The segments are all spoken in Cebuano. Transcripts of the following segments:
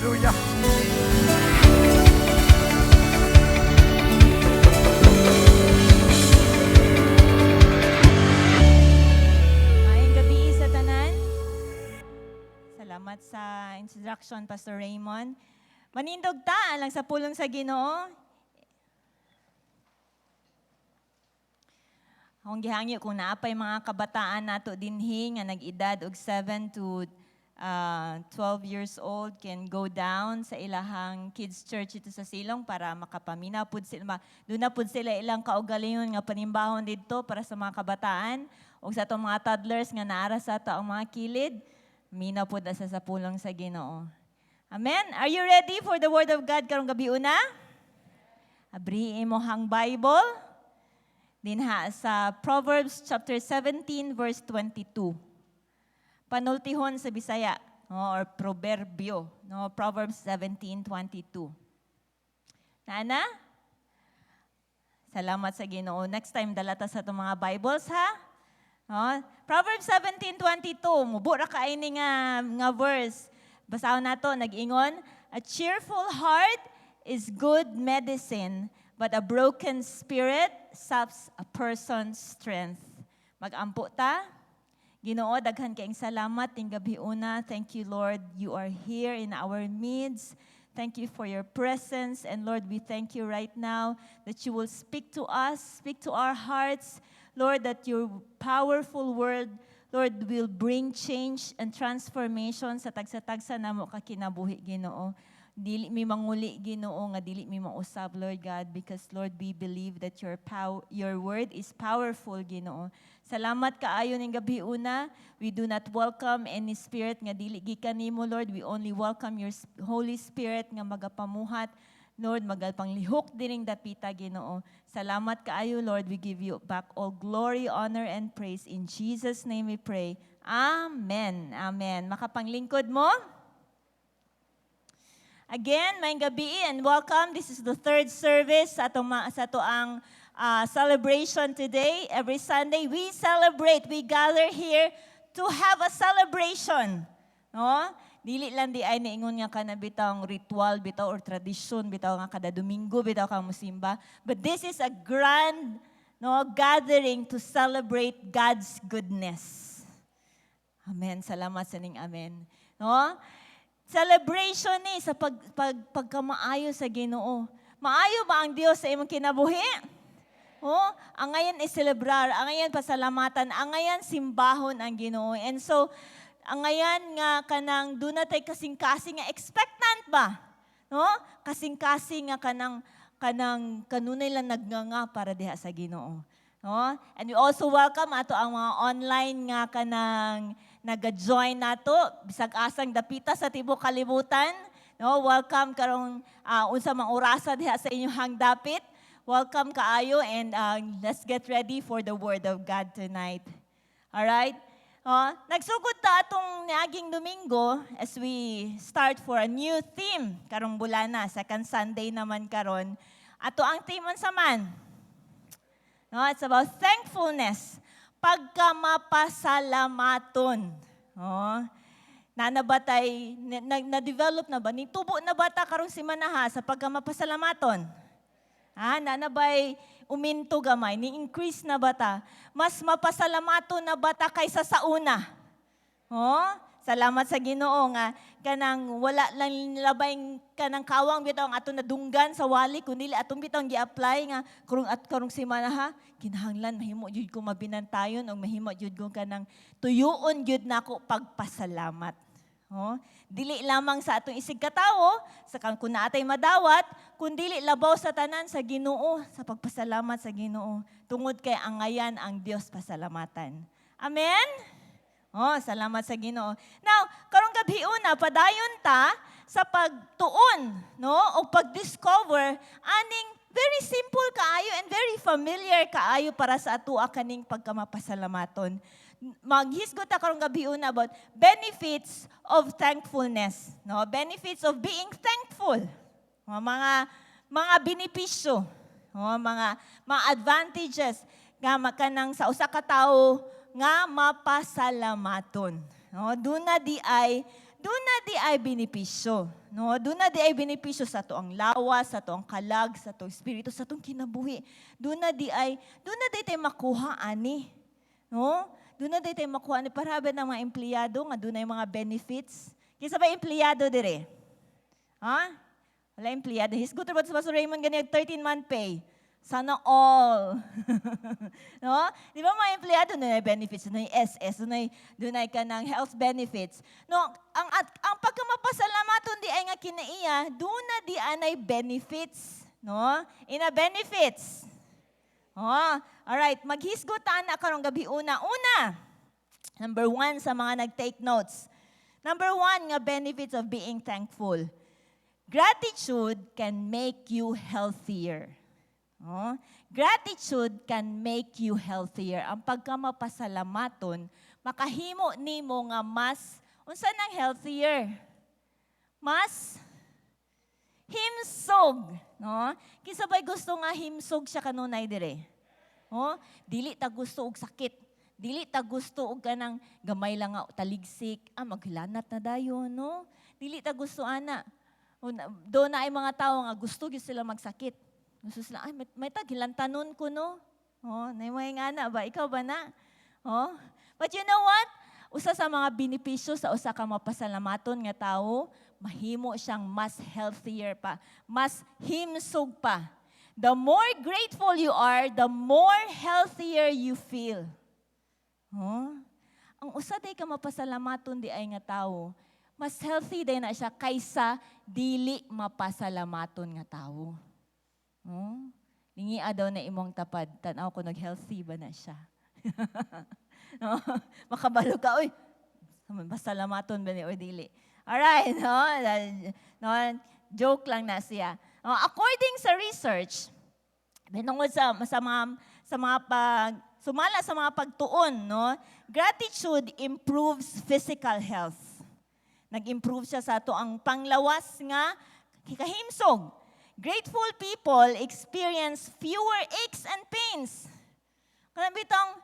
Hallelujah. Maayong gabi sa tanan. Salamat sa introduction, Pastor Raymond. Manindog ta alang sa pulong sa Ginoo. Akong gihangyo kung naapay mga kabataan nato dinhi nga nag-edad og 7 to 12 years old can go down sa ilahang kids church ito sa Silong para makapamina pud sila, duna pud sila ilang kaugalingon nga panimbahon didto para sa mga kabataan ug sa atong mga toddlers nga naara sa ato ang mga kilid, mina pud asa sa pulong sa Ginoo. Amen. Are you ready for the word of God karong gabi una? Abri imong Bible dinha sa Proverbs chapter 17 verse 22. Panultihon sa Bisaya, no, or proverbio, no, Proverbs 17:22. Nana? Salamat sa Ginoo. Next time dala ta sa atong mga Bibles, ha? No? Proverbs 17:22, mubo ra kay ni nga verse. Basahon nato, nag-ingon, "A cheerful heart is good medicine, but a broken spirit saps a person's strength." Magampo ta. Ginoo, daghan kaayong salamat ning gabi una. Thank you, Lord, you are here in our midst. Thank you for your presence. And Lord, we thank you right now that you will speak to us, speak to our hearts. Lord, that your powerful word, Lord, will bring change and transformation sa tagsa-tagsa namo ka kinabuhi, Ginoo. Dili mi manguli, Ginoo, nga dili mi mausab, Lord God, because Lord, we believe that your word is powerful, Ginoo. Salamat kaayo ning gabi una. We do not welcome any spirit nga dili gikan nimo, Lord. We only welcome your Holy Spirit nga magapamuhat, Lord, magapanglihok diring dapita, Ginoo. Salamat kaayo, Lord. We give you back all glory, honor, and praise. In Jesus' name we pray. Amen. Amen. Makapanglingkod mo? Again, maayong gabi and welcome. This is the third service sa ato ang celebration today. Every Sunday, we celebrate. We gather here to have a celebration. No? Dili lang di ay niingon nga kana bitawng ritual bitaw or tradisyon bitaw nga kada Domingo bitaw ka musimba. But this is a grand, no, gathering to celebrate God's goodness. Amen. Salamat sa ning amen. No? Celebration ni sa pagkamaayo sa Ginoo. Maayo ba ang Dios sa imong kinabuhi? Oh, ang ngayon i-celebrar, ang ngayon pasalamatan, ang ngayon simbahon ang Ginoo. And so, ang ngayon nga kanang duna tay kasing-kasing nga expectant ba? No? Kasing-kasing nga kanang kanunay lang nagnganga para diha sa Ginoo. No? And we also welcome ato ang mga online nga kanang naga-join nato bisag asang dapita sa tibok kalibutan. No, welcome karong unsa mang orasa diha sa inyong dapit. Welcome kaayo and let's get ready for the word of God tonight. All right? Nagsugod ta atong niaging Domingo as we start for a new theme karong bulana, second Sunday naman karon. Ato ang theme unsa man? No, it's about thankfulness. Pagkamapasalamaton. Oh. Nana ba tay, na-develop na ba? Ni tubo na ba ta karong simana ha sa pagkamapasalamaton? Ha, nana ba'y uminto gamay? Ni increase na ba ta? Mas mapasalamaton na ba ta kaysa sa una? Oh, salamat sa Ginoo nga kanang wala lang labay kanang kawang bitaw ang ato nadunggan sa wali kundi atong bitaw gi-apply nga karong at karong simana ha, kinahanglan mahimo jud ko mabinantayon o mahimo jud ko kanang tuyuon jud nako pagpasalamat. Oh, dili lamang sa atong isig katawo, sa kang kun naatay madawat, kundi labaw sa tanan sa Ginoo, sa pagpasalamat sa Ginoo. Tungod kay angayan ang Dios pasalamatan. Amen? Oh, salamat sa Ginoo. Now, karong gabi una padayon ta sa pagtuon, no, o pag-discover aning very simple kaayo and very familiar kaayo para sa atoa kaning pagkamapasalamaton. Maghisgot ta karong gabi una about benefits of thankfulness, no? Benefits of being thankful. Mga benepisyo, no? Mga advantages nga makanang sa usa ka tawo nga mapasalamaton. No, duna di ay Duna diay benepisyo, no? Duna diay benepisyo sa atoang lawas, sa atoang kalag, sa atong espiritu, sa atong kinabuhi. Duna diay tay makuha ani, no? Duna diay tay makuha ani para ng mga empleyado nga dunay mga benefits. Kinsa ba empleyado dire? Ha? Wala empleyado. Hisgot ba sa Pastor Raymond gani 13-month pay? Sana all, no? Di ba mga empleyado na benefits, na SS, dunay kanang health benefits. No, ang pagkamapasalamaton diay nga kinaiya, duna diay benefits, no? Ina benefits. Oh, all right, maghisgot ta na karong gabi una. Una, number one sa mga nag-take notes. Number one nga benefits of being thankful. Gratitude can make you healthier. Oh, gratitude can make you healthier. Ang pagkamapasalamaton, makahimo nimo nga mas, unsa nang healthier? Mas himsog, no? Kinsa bay gusto nga himsog siya kanunay dire? Oh, dili ta gusto og sakit. Dili ta gusto og kanang gamay lang nga taligsik, ah, maghilanat na dayon, no? Dili ta gusto ana. Duna ay mga tao nga gusto gyud sila magsakit. Gusto sila, "Ay, may taghilantanon ko, no?" Oh, na may nga na ba? Ikaw ba na? Oh? But you know what? Usa sa mga benepisyo sa usa ka mapasalamaton nga tawo, mahimo siyang mas healthier pa, mas himsog pa. The more grateful you are, the more healthier you feel. Oh? Ang usa diay ka mapasalamaton diay nga tawo, mas healthy diay na siya kaysa dili mapasalamaton nga tawo. Oh? Lingia daw na imong tapad, tanaw ko nag-healthy ba na siya. No? Makabalo ka, uy, masalamaton ba ni o dili? Alright, no? No? Joke lang na siya. No, according sa research, binungod sa mga pag sumala sa mga pagtuon, no? Gratitude improves physical health. Nag-improve siya sa atoang panglawas nga kahimsog. Grateful people experience fewer aches and pains. Kanang bitong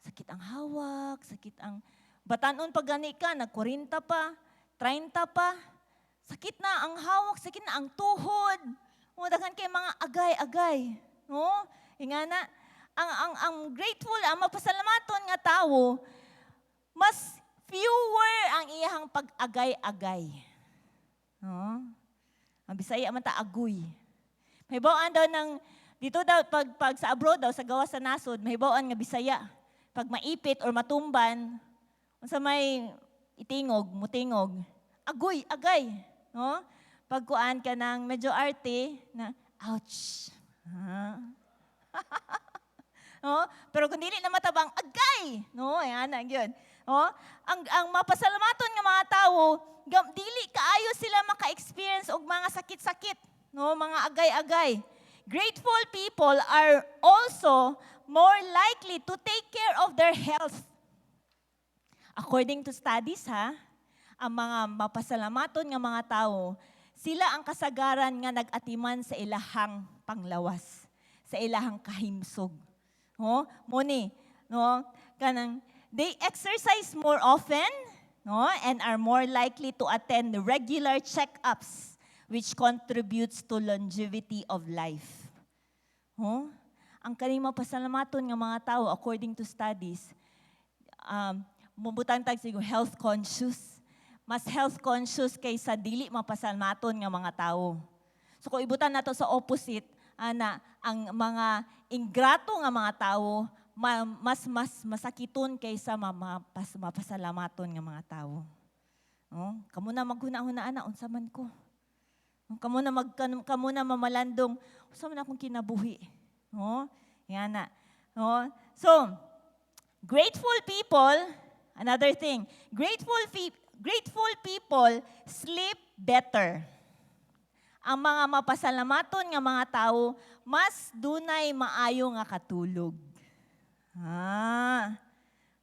sakit ang hawak, sakit ang batanon pag gani ka, nag 40 pa, 30 pa, sakit na ang hawak, sakit na ang tuhod. O, daghan kay mga agay-agay. No? Ingana, ang grateful, ang mapasalamaton nga tawo, mas fewer ang iyahang pag-agay-agay. No? Ang Bisaya man ta agoy. Mahibaw-an daw ng dito daw pag sa abroad daw, sa gawas sa nasod, mahibaw-an nga Bisaya. Pag maipit or matumban, unsa may itingog, mutingog, agoy, agay, no? Pag kuan ka ng medyo arte na ouch. Ha? No? Pero kung dili na matabang, agay, no? Ayan na gyud. No? Ang mapasalamaton nga mga tawo, dili kaayo sila maka-experience og mga sakit-sakit, no? Mga agay-agay. Grateful people are also more likely to take care of their health. According to studies, ha, ang mga mapasalamaton nga mga tao, sila ang kasagaran nga nag-atiman sa ilahang panglawas, sa ilahang kahimsog. No? Muni, no? Kanang they exercise more often, no? And are more likely to attend regular checkups, which contributes to longevity of life. No? Ang kaning mapasalamaton nga mga tao, according to studies, mubutang tag siguro health conscious. Mas health conscious kaysa dili mapasalamaton nga mga tao. So kung ibutan nato sa opposite, ana, ang mga ingrato nga mga tao, mas masakiton kaysa mapasalamaton nga mga tao. No? Kamo na maghuna-huna ana, unsa man ko? Kamo na mamalandong, unsa man akong kinabuhi? No? Yan na. No? So, grateful people, another thing, grateful people sleep better. Ang mga mapasalamaton nga mga tao, mas dunay maayo nga katulog. Ah.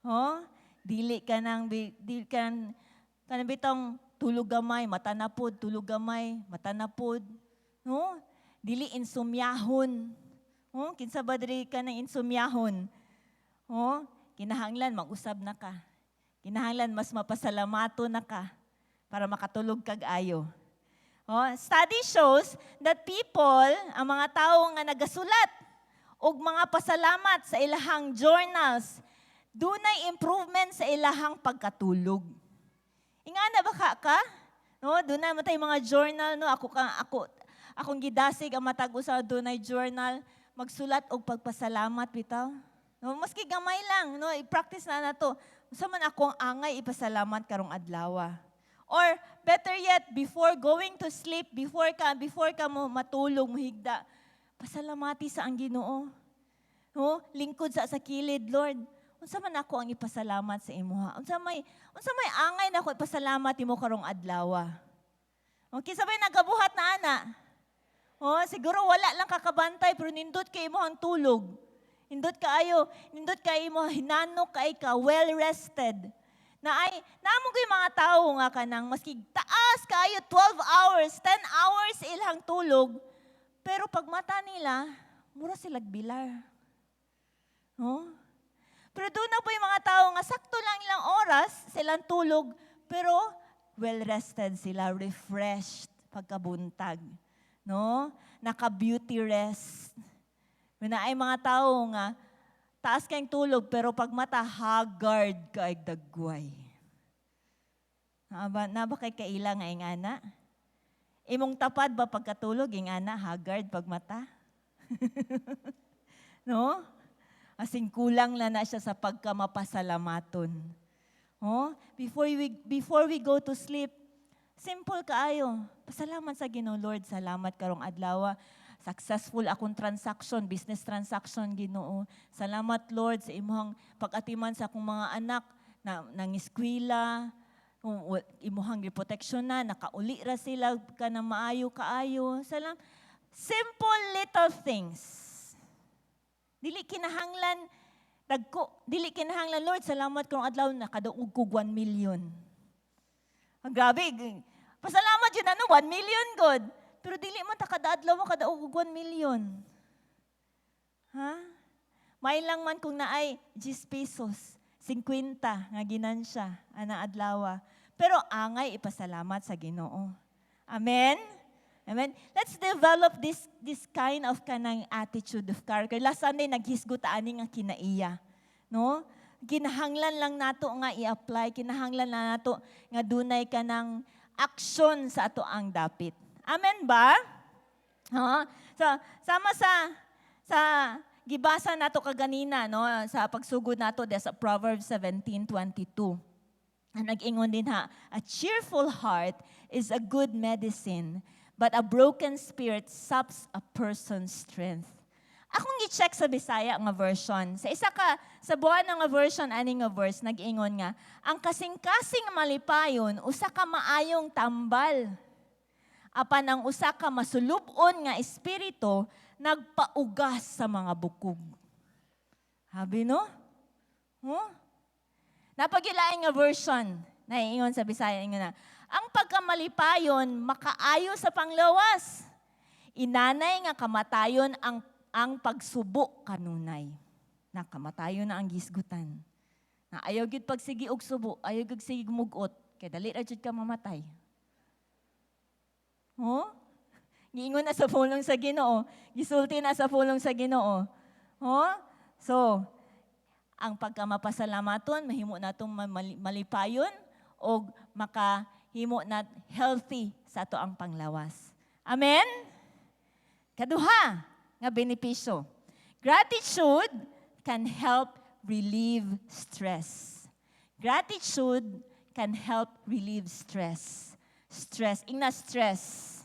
Oh, dili ka nang kanang bitong tulog gamay, mata na pod, tulog gamay, mata na pod. No? Dili insomyahon. Oh, kinsa ba diri ka nang insomyahon? Oh, kinahanglan mag-usab na ka. Kinahanglan mas mapasalamato na ka. Para makatulog kag ayo. Oh, study shows that people, ang mga tao nga nagasulat og mga pasalamat sa ilahang journals, dunay improvement sa ilahang pagkatulog. Ingana ba ka? No, dunay man tay mga journal, no. Ako ka ako akong gidasig ang matag usa dunay journal, magsulat og pagpasalamat bitaw. No, maski gamay lang, no, i-practice na nato. Unsa man akong angay ipasalamat karong adlaw? Or better yet, before going to sleep, before ka mo matulog, mohigda, pasalamati sa ang Ginoo. No? Lingkod sa kilid, "Lord, unsa man ako ang ipasalamat sa imuha? Unsa may angay na ako ipasalamat imo karong adlaw?" Okay, sabay nagabuhat na ana. Oh, siguro wala lang kakabantay pero nindot kay imo ang tulog. Nindot kaayo, nindot kay imo hinanok kay ka, well rested. Na ay namo ko'y mga tao nga kanang maski taas kaayo, 12 hours, 10 hours ilang tulog, pero pag mata nila, mura sila bilar. No? Pero duna poy mga tao nga sakto lang ilang oras silang tulog, pero well rested sila, refreshed pagkabuntag. No? Naka-beauty rest. May ay mga tao nga taas kayong tulog pero pag mata, haggard kay dagway. Naba kay kaila nga ingana? Imong tapad ba pagkatulog ingana, haggard pag mata? No? Asing kulang na na siya sa pagkamapasalamaton. Oh, before we go to sleep, simple kaayo. Pasalamat sa Ginoo, "Lord, salamat karong adlaw. Successful akong transaction, business transaction, Ginoo. Salamat, Lord, sa imuhang pag-atiman sa akong mga anak na nang eskwela, imuhang protection na nakauli ra sila ka na maayo kaayo." Salam. Simple little things. Dili kinahanglan dagko, dili kinahanglan, "Lord, salamat karong adlaw nakadaog kog 1 million." Ang grabe. Pasalamat yun ano, 1 million god. Pero dili man ta kada adlaw makadaog og 1 million. Ha? May lang man kung naay 10 pesos, 50 nga ginansya ana adlaw. Pero angay ipasalamat sa Ginoo. Amen. Amen. Let's develop this kind of kanang attitude of character. Last Sunday naghisgot ani nga kinaiya, no? Kinahanglan lang nato nga i-apply, kinahanglan lang nato nga dunay kanang action sa ato ang dapit. Amen ba? Ha? So, sama sa gibasa nato kaganina, no, sa pagsugod nato de sa Proverbs 17:22. Ang nag-ingon din ha, "A cheerful heart is a good medicine, but a broken spirit saps a person's strength." Akong i-check sa Bisaya nga version. Sa isa ka sa buwan nga version ani nga verse, nag-ingon nga, "Ang kasing-kasing malipayon usa ka maayong tambal. Apan ang usa ka masulub-on nga espiritu nagpaugas sa mga bukog." Habi, no? Huh? Napagilain nga version, naiingon sa Bisaya, ingon na, "Ang pagkamalipayon makaayo sa panglawas. Inanay nga kamatayon ang pagsubo kanunay." Na kamatayon na ang gisgutan. Na ayaw gyud pagsigi og subo, ayaw gyud sige mugot, kay dali ra jud ka mamatay. Oh? Giingon na sa pulong sa Ginoo, gisulti na sa pulong sa Ginoo. Oh? So, ang pagkamapasalamaton, mahimo natong malipayon og makahimo na healthy sa ato ang panglawas. Amen? Kaduha nga benepisyo. Gratitude can help relieve stress. Gratitude can help relieve stress. Stress, ingna stress.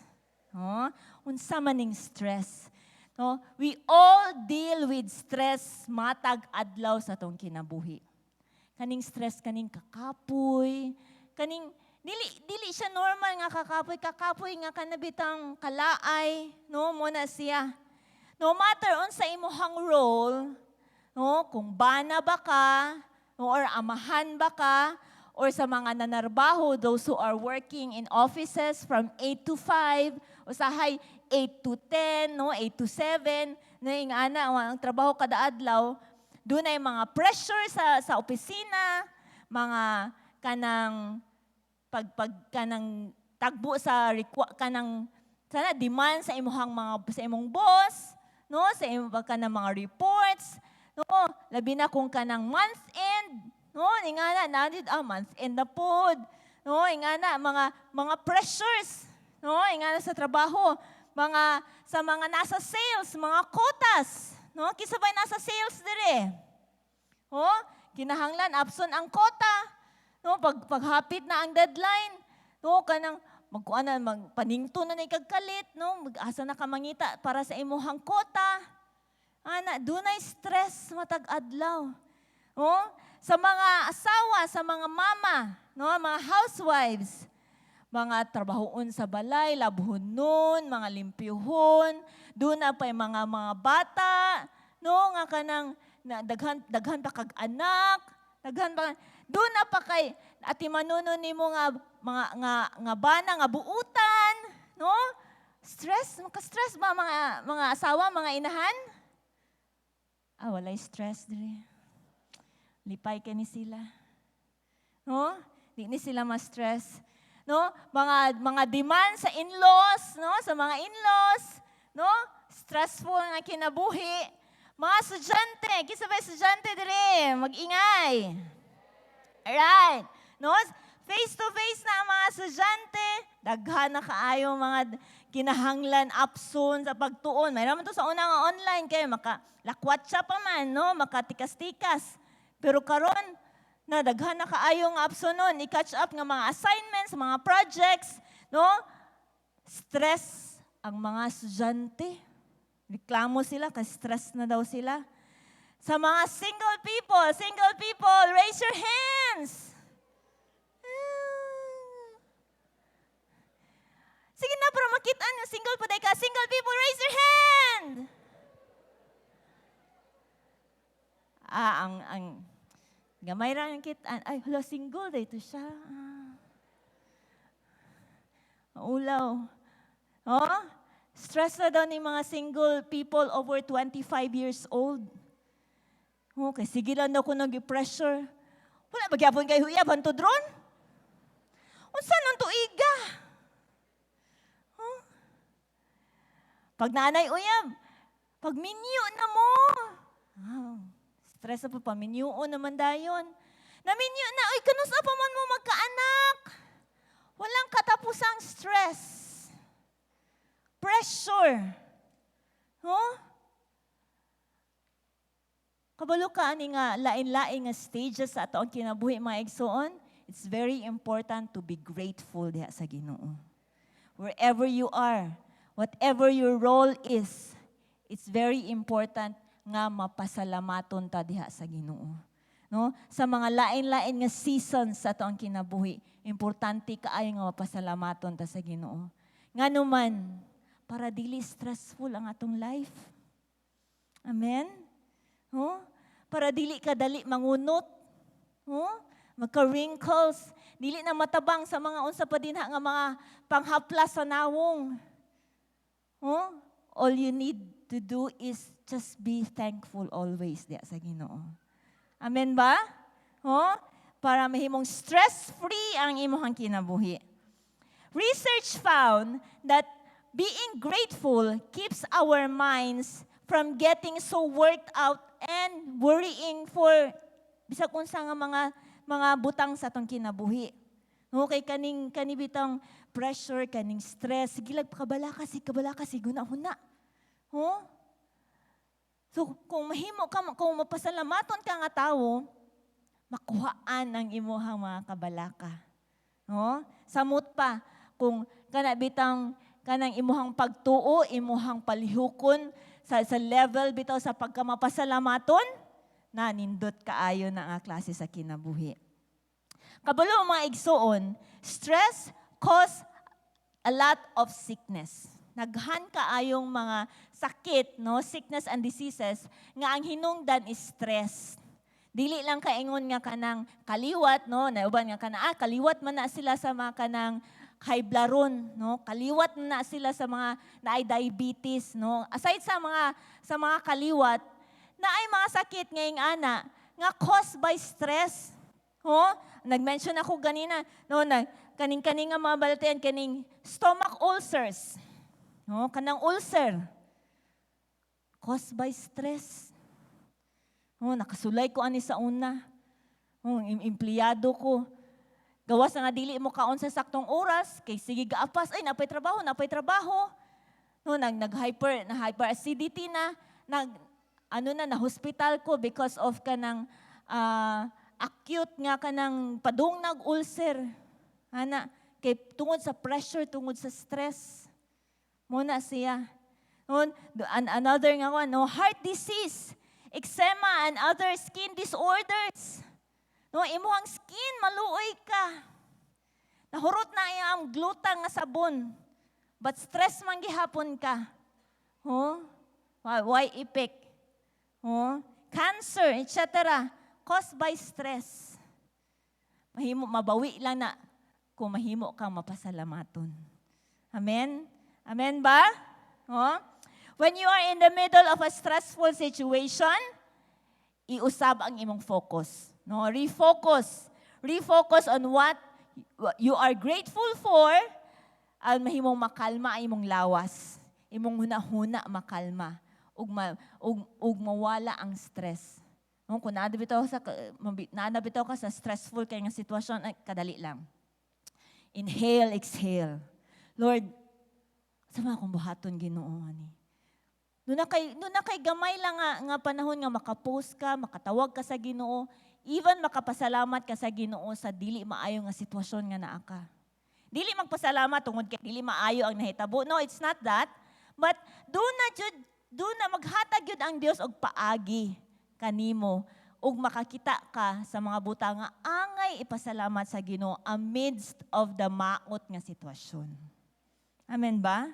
No? Unsa man ning stress? No? We all deal with stress matag adlaw sa atong kinabuhi. Kaning stress, kaning kakapoy, kaning dili siya normal nga kakapoy, kakapoy nga kanabitang kalaay, no, mo na siya. No matter unsa imong role, no, kung bana ba ka, no, or amahan ba ka, or sa mga nanarbaho, those who are working in offices from 8 to 5, usahay 8 to 10, no, 8 to 7, na yung ana, ang trabaho kada adlaw, dunay mga pressure sa opisina, mga kanang pag kanang tagbo sa kanang sana demand sa imuhang mga sa imong boss, no, sa imong kanang mga reports, no, labi na kung kanang month end, no, ingana na month end na pod, no, ingana mga pressures, no, ingana sa trabaho, mga sa mga nasa sales, mga quotas, no, kinsa bay nasa sales dire? Oh, kinahanglan apson ang quota, no, pag paghapit na ang deadline, no, kanang magkuan na magpaningto na ni kag kalit, no, mag-asa na ka mangita para sa imuhang quota. Ana, dunay stress matag adlaw. Oh, sa mga asawa, sa mga mama, no, mga housewives, mga trabahoon sa balay, labhon nun, mga limpyuhon, duna pa mga bata, no, nga kanang na, daghan daghan pa kag anak, daghan pa duna pa kay ati manuno nimo nga mga nga bana nga buutan, no? Stress, maka-stress ba mga asawa, mga inahan? Ah, walay stress diri. Lipay kay ni sila. No? Di ni sila ma-stress. No? Mga demand sa in-laws, no? Sa mga in-laws, no? Stressful nga kinabuhi. Mga estudyante, kinsa ba estudyante diri? Mag-ingay. Alright. No? Face to face na ang mga estudyante, daghan na kaayo mga kinahanglan apson sa pagtuon. Mayroon man to sa una nga online kay maka lakwatsa pa man, no? Makatikas-tikas. Pero karon na daghan na kaayo nga apson nun, i-catch up nga mga assignments, mga projects, no? Stress ang mga estudyante. Reklamo sila kasi stress na daw sila. Sa mga single people, raise your hands. Ah. Sige na, para makita nyo, single pa ka. Single people, raise your hand. Ah, ang, gamay ra ang kita. Ay, hala, single dito siya. Ah. Maulaw. Oh? Stress na daw ni mga single people over 25 years old. Okay, sige lang daw kung nag-pressure. Wala ba gyapon kay huyab hantod ron? Unsa nang tuiga? Huh? Pag naanay uyab, pag minyo na mo. Ah, stress na po, paminyoon naman dayon. Naminyo na, ay, kanusa pa man mo magkaanak? Walang katapusang stress. Pressure. Huh? Kabalo ka ani nga lain-lain nga stages sa ato ang kinabuhi, mga igsoon. It's very important to be grateful diha sa Ginoo. Wherever you are, whatever your role is, it's very important nga mapasalamaton ta diha sa Ginoo. No? Sa mga lain-lain nga seasons sa ato ang kinabuhi, importante kaayo nga mapasalamaton ta sa Ginoo. Ngano man, para dili stressful ang atong life. Amen? Huh? Para dili ka dali mangunot. Huh? Magka-wrinkles. Dili na matabang sa mga unsa pa dinha nga mga panghaplas sa nawong. Huh? All you need to do is just be thankful always diya sa Ginoo. Amen ba? Huh? Para mahimong stress-free ang imong kinabuhi. Research found that being grateful keeps our minds from getting so worked out and worrying for bisag unsa nga mga butang sa atong kinabuhi. No, kay kaning kani bitang pressure, kaning stress, sige lang kabalaka si kabalaka si guna-huna. Huh? So kung mahimo ka, kung mapasalamaton ka nga tawo, makuhaan ang imuhang mga kabalaka. No? Samot pa kung kana bitang kanang imuhang pagtuo, imuhang palihukon sa level bitaw sa pagkamapasalamaton, na nindot kaayo na nga klase sa kinabuhi. Kabalo, mga igsuon, stress cause a lot of sickness. Naghan kaayong mga sakit, no, sickness and diseases nga ang hinungdan is stress. Dili lang kaingon nga kanang kaliwat, no, na uban nga kanang kaliwat man na sila sa mga kanang high blood, no, kaliwat na sila sa mga naay diabetes, no. Aside sa mga kaliwat, naay mga sakit ngayong ana nga caused by stress. Ho? Nag-mention ako ganina, no, na Kaning kaning nga mga balatian, kaning stomach ulcers. No, kanang ulcer caused by stress. Oh, nakasulay ko ani sa una. Oh, empleyado ko. Gawas nga dili mo kaon sa saktong oras kay sige gaapas, ay, napay trabaho, napay trabaho. No, nag nag hyper na hyperacidity na, nag ano na, na hospital ko because of kanang acute nga kanang padung nag ulcer. Ana kay tungod sa pressure, tungod sa stress. Mao na siya. No, another nga one, no, heart disease, eczema and other skin disorders. No, imuhang skin, maluoy ka. Nahurot na ang gluta nga sabon. But stress man gihapon ka. Huh? Why effect? Huh? Cancer, etc. Caused by stress. Mahimo, mabawi lang na kung mahimo kang mapasalamaton. Amen? Amen ba? Huh? When you are in the middle of a stressful situation, iusab ang imong focus. No, refocus. Refocus on what you are grateful for, ang mahimong makalma ang imong lawas. Imong hunahuna makalma ug ma, ug mawala ang stress. No, kung naa bitaw ka sa stressful kay nga sitwasyon, ay, kadali lang. Inhale, exhale. Lord, unsa man akong buhaton, Ginoo, ani? Duna kay gamay lang nga panahon nga makapost ka, makatawag ka sa Ginoo, even makapasalamat ka sa Ginoo sa dili maayo nga sitwasyon nga naa ka. Dili magpasalamat tungod kay dili maayo ang nahitabo. No, it's not that. But duna jud, duna maghatag jud ang Dios og paagi kanimo ug makakita ka sa mga butang nga angay ipasalamat sa Ginoo amidst of the maot nga sitwasyon. Amen ba?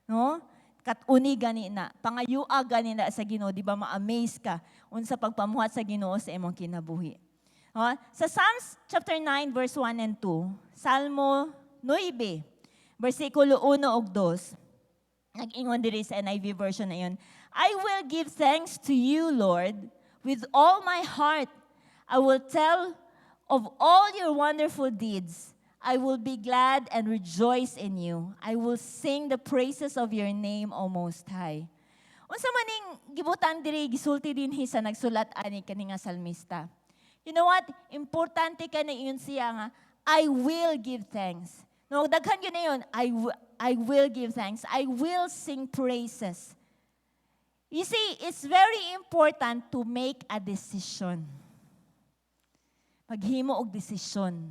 No? Kat-uni gani na, pangayua gani na sa Ginoo, di ba ma-amaze ka unsa pagpamuhat sa Ginoo sa imong kinabuhi? Oh, sa Psalms chapter 9 verse 1 and 2, Salmo 9, versikulo 1 ug 2, nag-ingon diri sa NIV version na yun, "I will give thanks to you, Lord, with all my heart. I will tell of all your wonderful deeds. I will be glad and rejoice in you. I will sing the praises of your name, O Most High." Unsa man ning gibutang diri, gisulti dinhi sa nagsulat ani kani nga salmista? You know what? Importante ka na yun siya nga, "I will give thanks." No, daghan yun na yun. I will give thanks. I will sing praises. You see, it's very important to make a decision. Paghimo og desisyon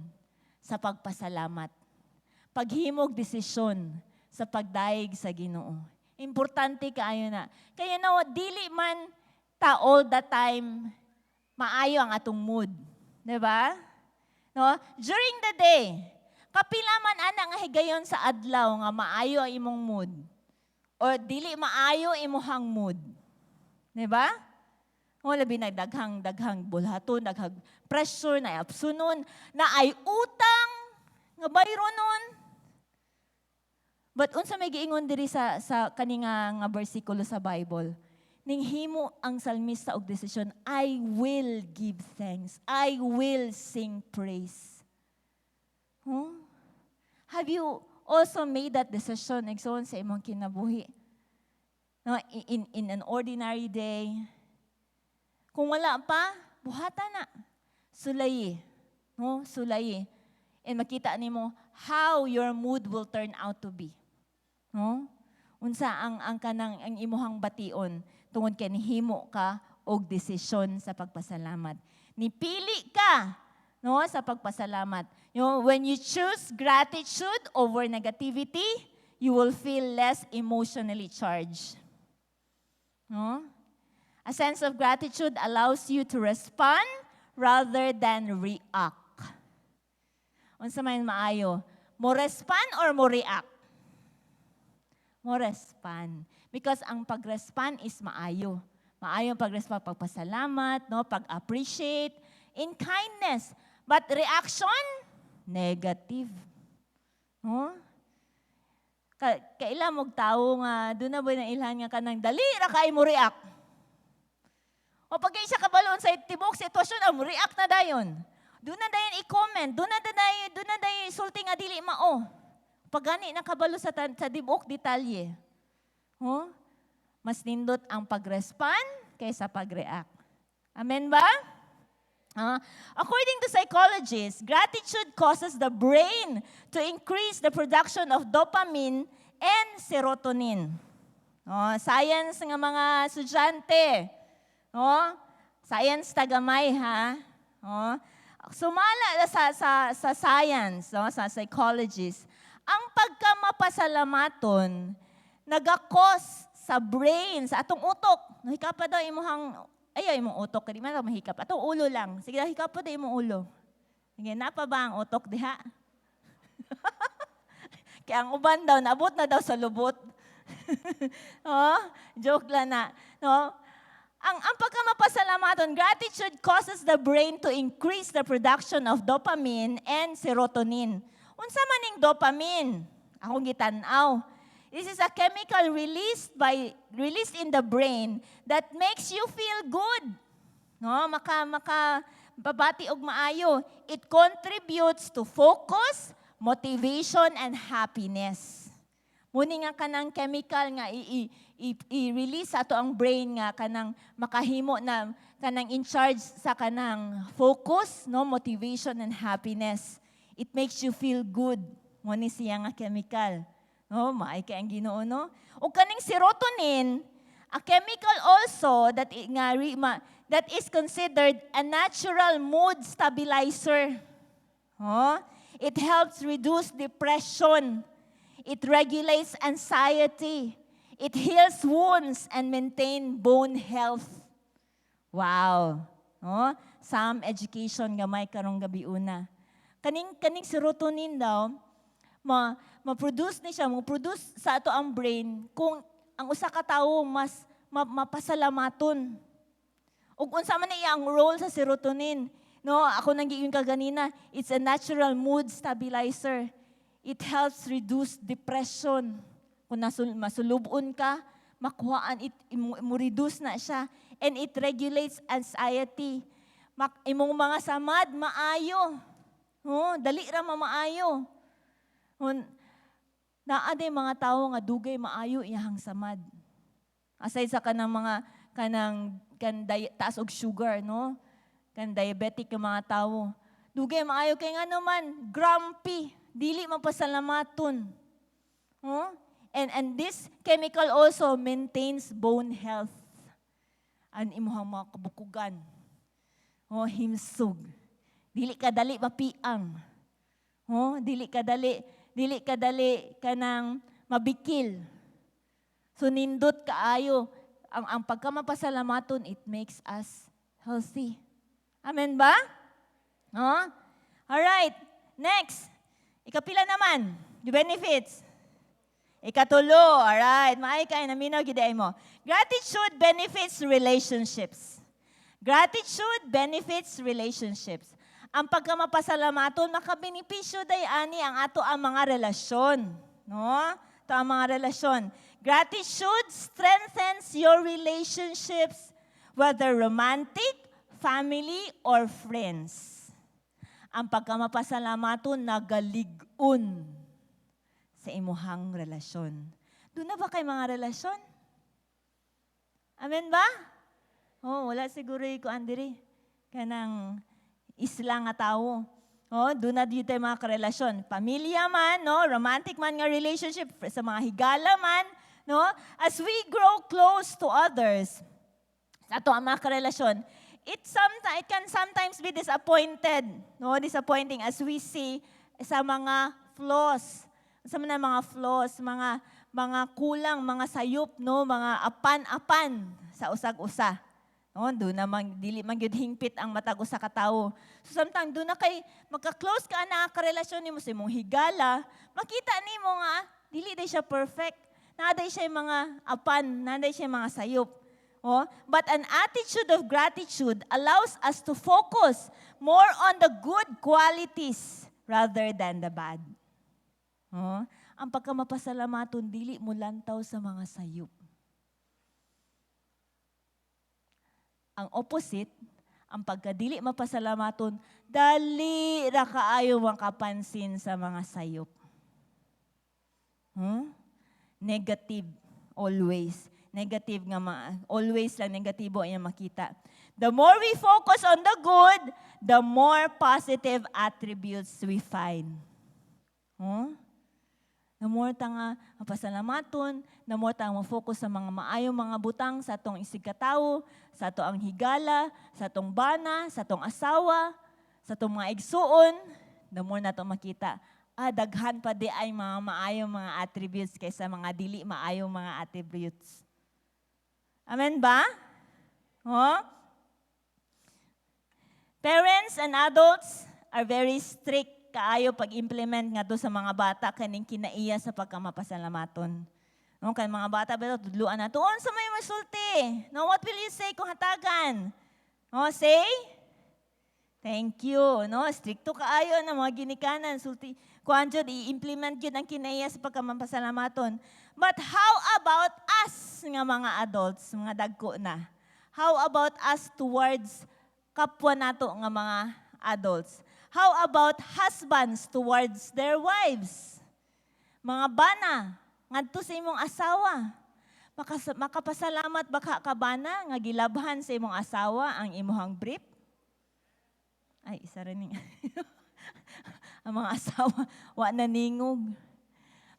sa pagpasalamat. Paghimo og desisyon sa pagdayeg sa Ginoo. Importante kaayo na. Kaya na dili man ta all the time maayo ang atong mood. 'Di ba? No? During the day, kapila man ana nga higayon sa adlaw nga maayo ang imong mood or dili maayo imuhang mood. 'Di ba? O labi na daghang daghang bulhaton, daghang pressure na absunon, naay utang nga bayronon. But unsa may giingon diri sa kani nga bersikulo sa Bible? Ning himo ang salmista og desisyon, "I will give thanks. I will sing praise." Huh? Have you also made that decision, igsoon, sa imong kinabuhi? No, in an ordinary day, kung wala pa, buhata na. Sulayi. No? Sulayi. And makita nimo how your mood will turn out to be. No? Unsa ang kanang ang imuhang bation tungod kay nihimo ka og desisyon sa pagpasalamat. Nipili ka, no, sa pagpasalamat. When you choose gratitude over negativity, you will feel less emotionally charged. No? A sense of gratitude allows you to respond rather than react. Unsa man maayo? Mo respond or mo react? Mo respond. Because ang pag-respond is maayo. Maayo ang pag-respond, pagpasalamat, no, pag-appreciate, in kindness. But reaction, negative. No? Kaila mog tawo nga duna ba na ilhan nga kanang dali ra kay mo react. O pag siya kabalon sa tibok sitwasyon, ang react na dayon. Duna na dayon i-comment, duna na dayon sulti nga dili mao. Pagani nakabalo sa tibok detalye. Huh? Mas nindot ang pag-respond kaysa pag-react. Amen ba? According to psychologists, gratitude causes the brain to increase the production of dopamine and serotonin. Oh, science nga mga estudyante. Oh, science tagamay ha. Oh, sumala sa science, no, sa psychologists, ang pagkamapasalamaton naga-cause sa brain, sa atong utok. No, hikap pa daw imuhang ay, imong utok, di man mahikap. Atong ulo lang. Sige, hikap pa daw imong ulo. Sige, naa pa ba ang utok diha? Kaya ang uban daw, naabot na daw sa lubot. Oh, joke lang na. No? Ang pagkamapasalamaton, gratitude causes the brain to increase the production of dopamine and serotonin. Unsa man ning dopamine? Akong gitan-aw. This is a chemical released in the brain that makes you feel good. No, maka babati og maayo. It contributes to focus, motivation and happiness. Mao ni nga kanang chemical nga i-release ato ang brain nga kanang makahimo na kanang in charge sa kanang focus, no, motivation and happiness. It makes you feel good. Mao ni siya nga chemical. No, maay kay ang Ginoo, no. Ug kaning serotonin, a chemical also that nga that is considered a natural mood stabilizer. Oh, it helps reduce depression. It regulates anxiety. It heals wounds and maintain bone health. Wow. No? Some education gamay karong gabi una. Kaning serotonin daw ma ma-produce ni siya, mo-produce sa ato ang brain kung ang usa ka tawo mas mapasalamaton. Ug unsa man iya ang role sa serotonin? No, ako nang giingon kaganina, it's a natural mood stabilizer. It helps reduce depression. Kung masulubon ka, makuhaan it mo reduce na siya and it regulates anxiety. Imong mga samad maayo. No, dali ra mamaayo. Hun, naa day mga tawo nga dugay maayo iyahang samad. Aside sa kanang mga kanang taas og sugar, no? Kan diabetic nga mga tawo. Dugay maayo kay ngano man grumpy, dili man pasalamaton. Huh? And this chemical also maintains bone health. An imuhang mga kabukugan. Oh, himsog. Dili ka dali mapiang. Oh, dili ka dali kanang mabikil. So nindot kaayo ang pagkamapasalamaton, it makes us healthy. Amen ba? No? All right. Next. Ikapila naman? The benefits. Ikatulo. All right. Maay kay naminaw gid mo. Gratitude benefits relationships. Gratitude benefits relationships. Ang pagkamapasalamaton makabenepisyo day ani ang ato ang mga relasyon, no? Ito ang mga relasyon. Gratitude strengthens your relationships, whether romantic, family, or friends. Ang pagkamapasalamaton nagalig-on sa imuhang relasyon. Duna ba kay mga relasyon? Amen ba? Oh, wala siguro ko andiri. Kanang isla nga tawo. Oh, duna dito mga karelasyon. Pamilya man, no, romantic man nga relationship, sa mga higala man, no? As we grow close to others, sa ato ang mga karelasyon, it can sometimes be disappointed, no? Disappointing as we see sa mga flaws. Sa mga flaws, mga kulang, mga sayop, no, mga apan-apan sa usag-usa. No, duna man dili man gyud hingpit ang matag usa ka tawo. So sometimes duna kay magka-close ka na karelasyon nimo sa imong higala, makita nimo nga dili day siya perfect. Naa day siya mga apan, naa day siya mga sayop. Oh, but an attitude of gratitude allows us to focus more on the good qualities rather than the bad. Oh, ang pagkamapasalamaton dili mo lantaw sa mga sayop. Ang opposite, ang pagkamapasalamaton, Ang pagkadili mapasalamaton, dali ra kaayo makapansin sa mga sayop. Negative always. Negative nga always lang negatibo ang makita. The more we focus on the good, the more positive attributes we find. Huh? The more ta nga mapasalamaton, the more ta mo-focus sa mga maayong mga butang sa atong isigkatawo, sa ato ang higala, sa atong bana, sa atong asawa, sa atong mga igsuon, the more nato makita, daghan pa diay mga maayong mga attributes kaysa mga dili maayong mga attributes. Amen ba? Huh? Parents and adults are very strict kaayo pag-implement ngadto sa mga bata kaning kinaiya sa pagkamapasalamaton. No, kay mga bata ba, tudluan nato, "Unsa may masulti? No, what will you say kung hatagan? No, say thank you." No, strikto kaayo na mga ginikanan sulti. Kuan jud, i-implement jud ang kinaiya sa pagkamapasalamaton. But how about us nga mga adults, mga dagko na? How about us towards kapwa nato nga mga adults? How about husbands towards their wives? Mga bana, ngadto sa imong asawa. Makapasalamat ba ka bana nga gilabhan sa imong asawa ang imong brief? Ay, isa rin ni. Ang mga asawa, wa na ningog.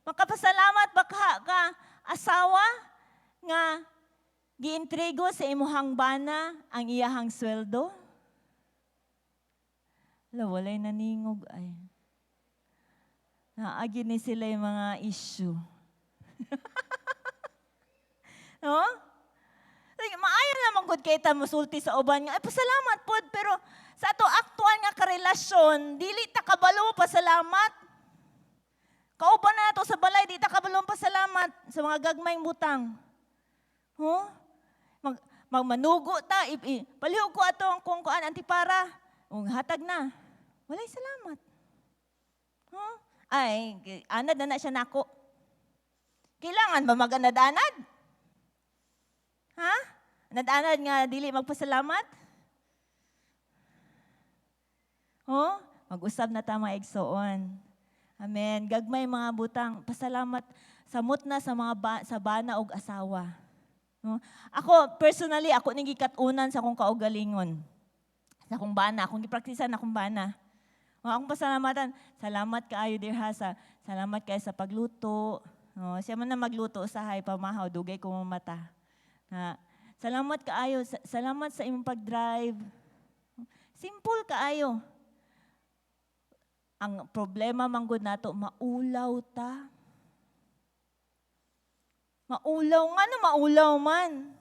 Makapasalamat ba ka asawa nga giintrigo sa imuhang bana ang iyahang sweldo? Wala, walay naningog ay. Naagi ni sila yung mga issue. No? Like, maayo naman gud kay ta mosulti sa uban nga, "Ay, pasalamat pod," pero sa ato aktual nga karelasyon, dili ta kabalo pasalamat. Kauban na nato sa balay, di ta kabalo pasalamat sa mga gagmayng butang. Huh? Magmanugo ta, palihog ko ato ang kung kuan antipara. Ung hatag na. Walay salamat. Huh? Ay, anad na na siya nako. Kailangan ba mag-anad-anad? Ha? Anad-anad nga dili magpasalamat? Oh, mag-usab na ta, mga igsoon. Amen. Gagmay mga butang, pasalamat samot na sa mga sa bana og asawa. No? Ako personally, ako ning gikat-unan sa akong kaugalingon. Sa akong bana, akong gipraktisan akong bana. Mga akong pasalamatan, salamat kaayo dear ha, salamat kaayo sa pagluto. No, siya man na magluto usahay pamahaw, dugay ko mamata. Ha, salamat kaayo, salamat sa imong pag-drive. Simple kaayo. Ang problema manggod nato, maulaw ta. Maulaw nga no, maulaw man.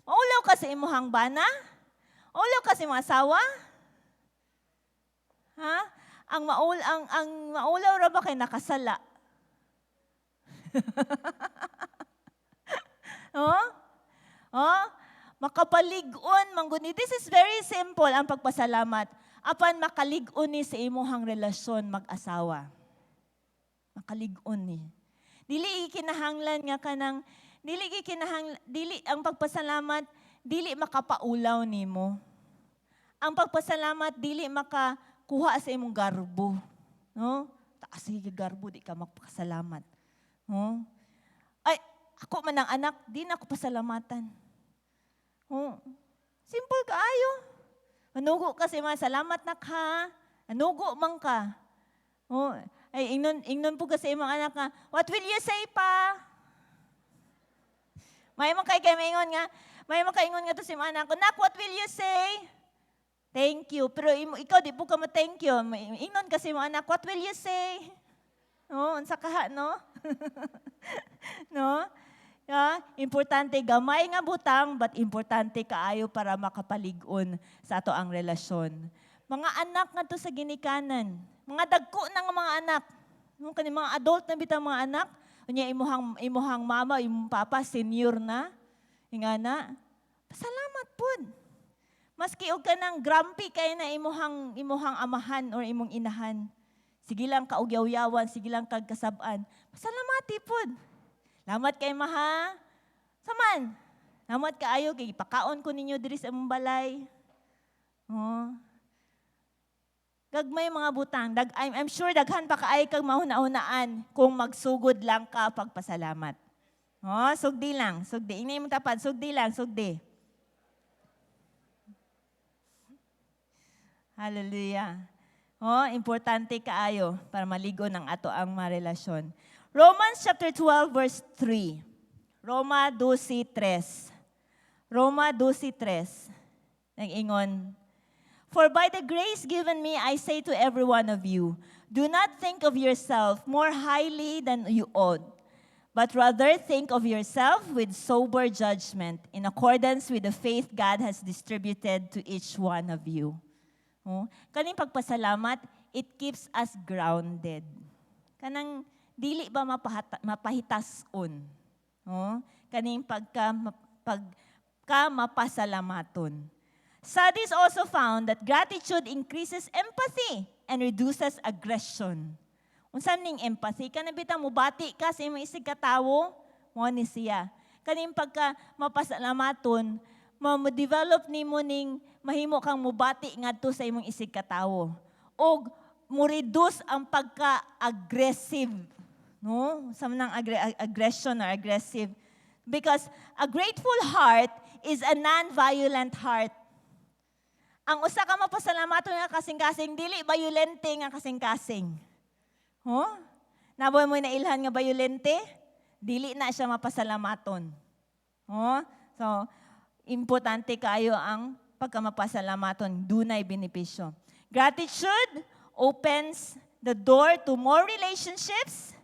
Maulaw ka sa imuhang bana? Maulaw ka sa imong asawa? Ha? Ang maulaw ra ba kay nakasala? Oh? Oh? Makapalig-on man gud ni. This is very simple ang pagpasalamat. Apan makalig-on ni sa imuhang relasyon mag-asawa. Makalig-on ni. Dili kinahanglan nga kanang dili kinahang dili ang pagpasalamat dili makapaulaw nimo. Ang pagpasalamat dili makakuha sa imong garbo. No? Taas sige garbo, di ka magpasalamat. No? Ay, ako man ang anak, di na ako pasalamatan. Oh. Simple kaayo. Manugo ka sa mga salamat na ka. Manugo man ka. Oh. Ay, ingnon po ka sa imong anak nga, "What will you say pa?" May man kay maingon nga, may man kaingon nga to sa imong anak ko, "Nak, what will you say?" "Thank you." Pero imo, ikaw, di po ka mo thank you. Ingnon kasi imong anak, "What will you say?" Oh, unsa kaha, no? No? Yeah, importante gamay nga butang, but importante kaayo para makapalig-on sa ato ang relasyon. Mga anak ngadto sa ginikanan, mga dagko na nga mga anak, no, kani mga adult na bitang mga anak, unya imuhang mama, imong papa senior na, ingana, pasalamat pud. Maski og kanang grumpy kay na imuhang amahan or imong inahan. Sige lang kaugyaw-yawan, sige lang kag kasab-an. Pasalamati pud. Salamat kay maha. Saman. Salamat kaayo kay pakaon ko ninyo diri sa imong balay. Oh. Gagmay mga butang. I'm sure daghan pa kaay kag mahuna-hunaan kung magsugod lang ka pagpasalamat. Oh, sugdi lang, sugdi. Ingna imong tapad, sugdi lang, sugdi. Hallelujah. Oh, importante kaayo para maligo ng ato ang mga relasyon. Romans chapter 12 verse 3. Roma 12:3. Roma 12:3. Nag-ingon, "For by the grace given me, I say to every one of you, do not think of yourself more highly than you ought, but rather think of yourself with sober judgment in accordance with the faith God has distributed to each one of you." Oh, kaning pagpasalamat, it keeps us grounded. Kanang dili ba mapahitason? Oh, kaning pagka mapasalamaton. Studies also found that gratitude increases empathy and reduces aggression. Unsa ning empathy? Kanang bitang mubati ka sa imong isig katawo, mo ni siya. Kaning pagka mapasalamaton, ma-develop nimo ning mahimo kang mubati ngadto sa imong isig katawo. Og mo reduce ang pagka-aggressive, no? Sa nang aggression or aggressive. Because a grateful heart is a non-violent heart. Ang usa ka mapasalamaton nga kasing-kasing, dili violente nga kasing-kasing. Huh? Naa ba moy nailhan nga violente? Dili na siya mapasalamaton. Huh? So, importante kayo ang pagkamapasalamaton, dunay benepisyo. Gratitude opens the door to more relationships.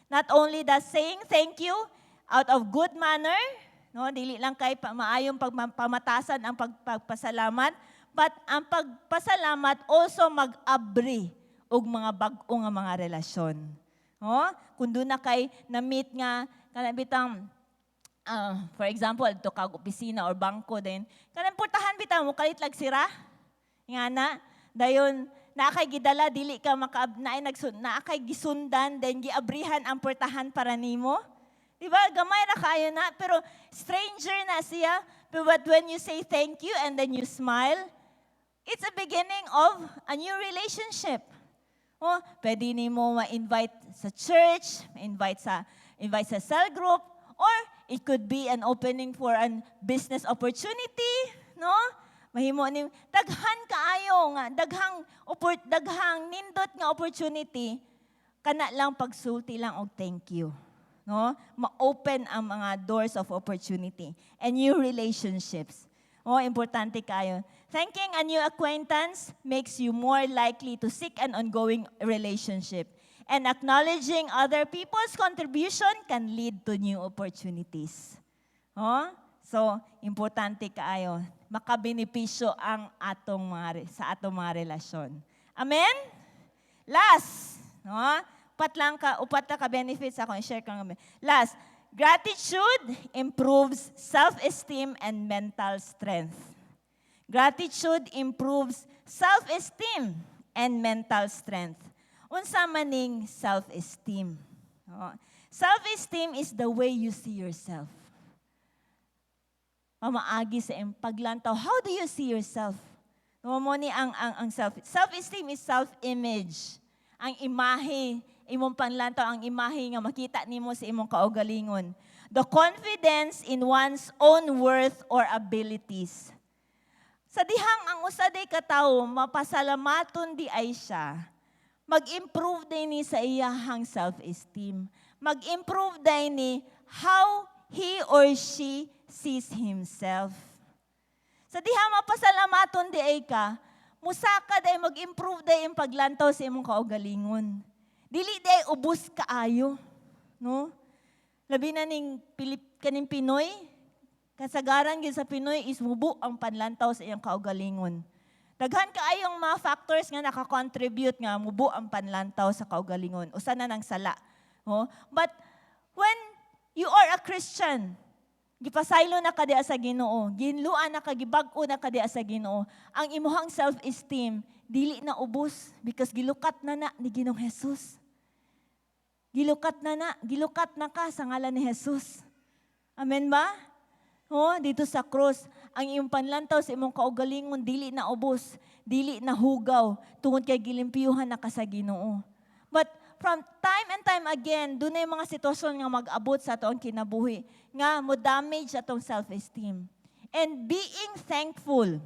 Not only does saying thank you out of good manner, no, dili lang kay maayong pamatasan ang pagpasalamat, but ang pagpasalamat also mag-abri og mga bag-o nga mga relasyon. No? Kung duna kay na-meet nga kanang bitang for example, to kag opisina or bangko din, kanang portahan bitaw mo kalit lag sira. Nga na, dayon naa kay gidala, dili ka maka naay nagsun naa kay gisundan, then giabrihan ang portahan para nimo. Di ba? Gamay ra kaayo na, pero stranger na siya. But when you say thank you and then you smile, it's a beginning of a new relationship. Oh, pwede nimo ma-invite sa church, ma-invite sa cell group, or it could be an opening for an business opportunity, no? Mahimo ni daghan kaayo nga daghang nindot nga opportunity kana lang pagsulti lang og thank you. No? Ma-open ang mga doors of opportunity and new relationships. Oh, importante kayo. Thanking a new acquaintance makes you more likely to seek an ongoing relationship. And acknowledging other people's contribution can lead to new opportunities. Oh? So, importante kaayo. Makabenepisyo ang atong mga sa atong mga relasyon. Amen? Last, no? Upat lang ka benefits ako i-share ka nga. Last, gratitude improves self-esteem and mental strength. Gratitude improves self-esteem and mental strength. Unsa man ning self-esteem? Oh. Self-esteem is the way you see yourself. Pamaagi sa imong paglantaw. How do you see yourself? No mo ni ang self-esteem is self-image. Ang imahe, imong panlantaw, ang imahe nga makita nimo sa imong kaugalingon. The confidence in one's own worth or abilities. Sa dihang ang usa day ka tawo mapasalamaton di ay siya, mag-improve din ni sa iyahang self-esteem. Mag-improve din ni how he or she sees himself. Sa diha mapasalamaton di ay ka, musaka day mag-improve day ang paglantaw sa imong kaugalingon. Dili day ubos kaayo, no? Labi na ning Pilip kaning Pinoy, kasagaran gyud sa Pinoy is mubo ang panlantaw sa iyang kaugalingon. Daghan kaayong mga factors nga naka-contribute nga mubo ang panlantaw sa kaugalingon. Usa na nang sala. Oh? But when you are a Christian, gipasaylo na ka diha sa Ginoo, ginluan na ka, gibag-o na ka diha sa Ginoo, ang imuhang self-esteem dili na ubos because gilukat na na ni Ginoong Jesus. Gilukat na na, gilukat na ka sa ngalan ni Jesus. Amen ba? Oh, dito sa cross, ang iyong panlantaw sa imong kaugalingon dili na ubos, dili na hugaw tungod kay gilimpyuhan na ka sa Ginoo. But from time and time again, dunay mga sitwasyon nga mag-abot sa atoang kinabuhi nga mo damage atong self-esteem. And being thankful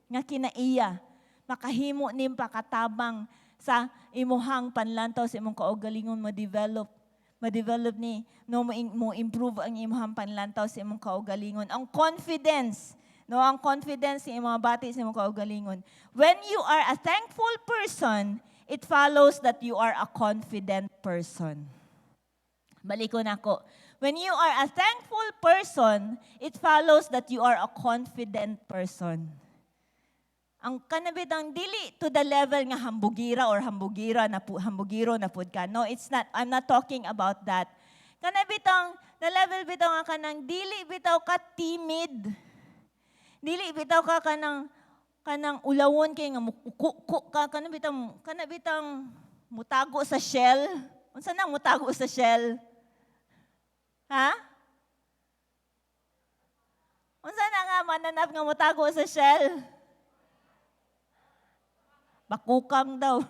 nga kinaiya, makahimo nim pakatabang sa imuhang panlantaw sa imong kaugalingon, ma-develop ni, no, mo improve ang imuhang panlantaw sa imong kaugalingon. Ang confidence, no, ang confidence sa imong bati sa imong kaugalingon. When you are a thankful person, it follows that you are a confident person. Balikon nako. When you are a thankful person, it follows that you are a confident person. Ang kanabitang dili to the level nga hambugira or hambugira na pu, hambugiro na pud ka. No, it's not. I'm not talking about that. Kanabitang the level bitaw nga kanang dili bitaw ka timid. Dili bitaw ka kanang ulawon kay nga mukuko ka, kanabitang mutago sa shell. Unsa nang mutago sa shell? Ha? Unsa na nga mananap nga mutago sa shell? Bakukang daw.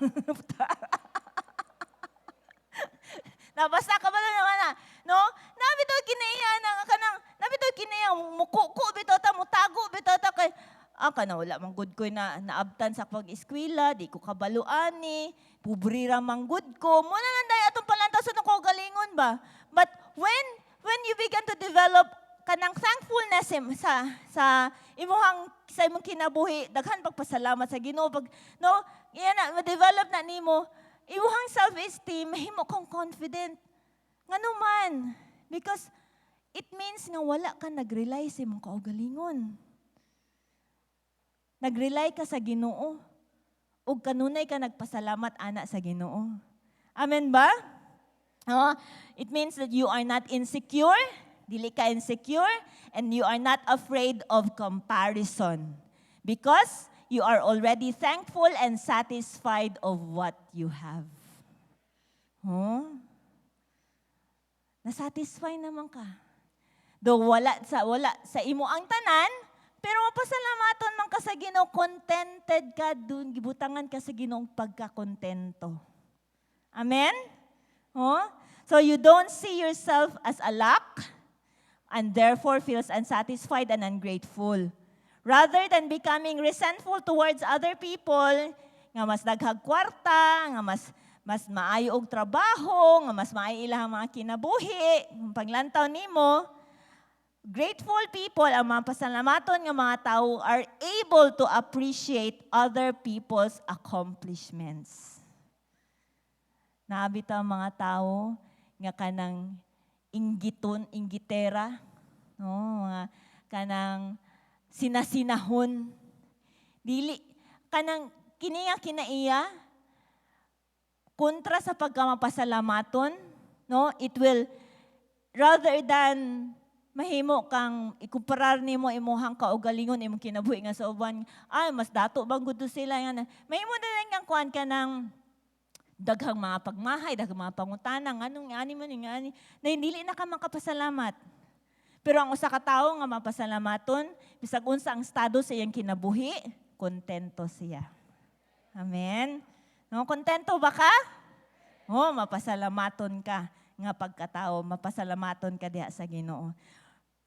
Nabasa ka ba naman na? No? Nabitaw kinaiya na kanang nabitaw kinaiya mukuko bitaw ta, mutago bitaw ta kay kana wala man gud ko na naabtan sa pag-eskwela, di ko kabalo ani, pobre ra man gud ko. Mao na lang day atong palantaw sa kaugalingon ba? But when you begin to develop kanang thankfulness sa imuhang sa imong kinabuhi, daghan pagpasalamat sa Ginoo pag, no, iya na ma-develop na nimo imuhang self-esteem, mahimo kang confident. Ngano man? Because it means nga wala ka nag-rely sa imong kaugalingon. Nag-rely ka sa Ginoo. Ug kanunay ka nagpasalamat ana sa Ginoo. Amen ba? Oh, it means that you are not insecure, dili ka insecure, and you are not afraid of comparison. Because you are already thankful and satisfied of what you have. Huh? Na-satisfy naman ka. Though wala sa imo ang tanan, pero mapasalamaton man ka sa Ginoo, contented ka dun, gibutangan ka sa Ginoong pagkakontento. Amen? Huh? So you don't see yourself as a lack and therefore feels unsatisfied and ungrateful. Rather than becoming resentful towards other people, nga mas daghag kwarta, nga mas maayo og trabaho, nga mas maayo ilang mga kinabuhi, kung paglantaw nimo, grateful people, ang mga pasalamaton nga mga tao, are able to appreciate other people's accomplishments. Naabit ang mga tao nga kanang inggiton, inggitera, no, mga kanang sinasinahon. Dili kanang kini nga kinaiya kontra sa pagkamapasalamaton, no? It will rather than mahimo kang ikumparar nimo imuhang kaugalingon, imong kinabuhi nga sa uban, ay, mas dato bang gud sila nga mahimo na lang kang kuan ka ng daghang mga pagmahay, daghang mga pangutana, nganong ani man nga ani, na dili na ka makapasalamat. Pero ang usa ka tawo nga mapasalamaton, bisag unsa ang estado sa iyang kinabuhi, kontento siya. Amen. No, kontento ba ka? Oh, mapasalamaton ka nga pagkatao, mapasalamaton ka diha sa Ginoo.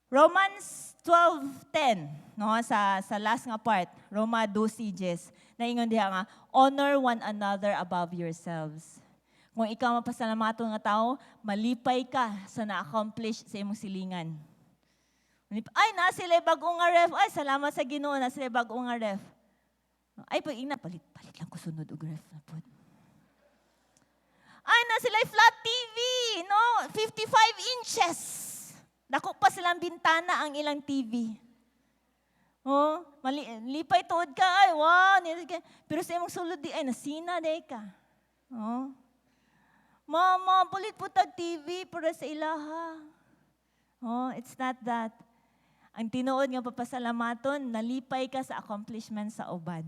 Romans 12:10, no, sa last nga part, Roma 12:10, naingon diha nga, "Honor one another above yourselves." Kung ikaw mapasalamaton nga tao, malipay ka sa na-accomplish sa imong silingan. Ay, na sila bago nga ref. Ay, salamat sa Ginoo, na sila bago nga ref. Ay, pag ina, palit lang ko sunod og ref na pod. Ay, na sila flat TV, no? 55 inches. Dako pa silang bintana ang ilang TV. Oh, mali, lipay tuod ka, ay, wow. Pero sa imong sulod di, ay, nasina day ka. Oh. "Mama, palit po tag TV para sa ilaha." Oh, it's not that. Ang tinuod nga papasalamaton, nalipay ka sa accomplishment sa uban.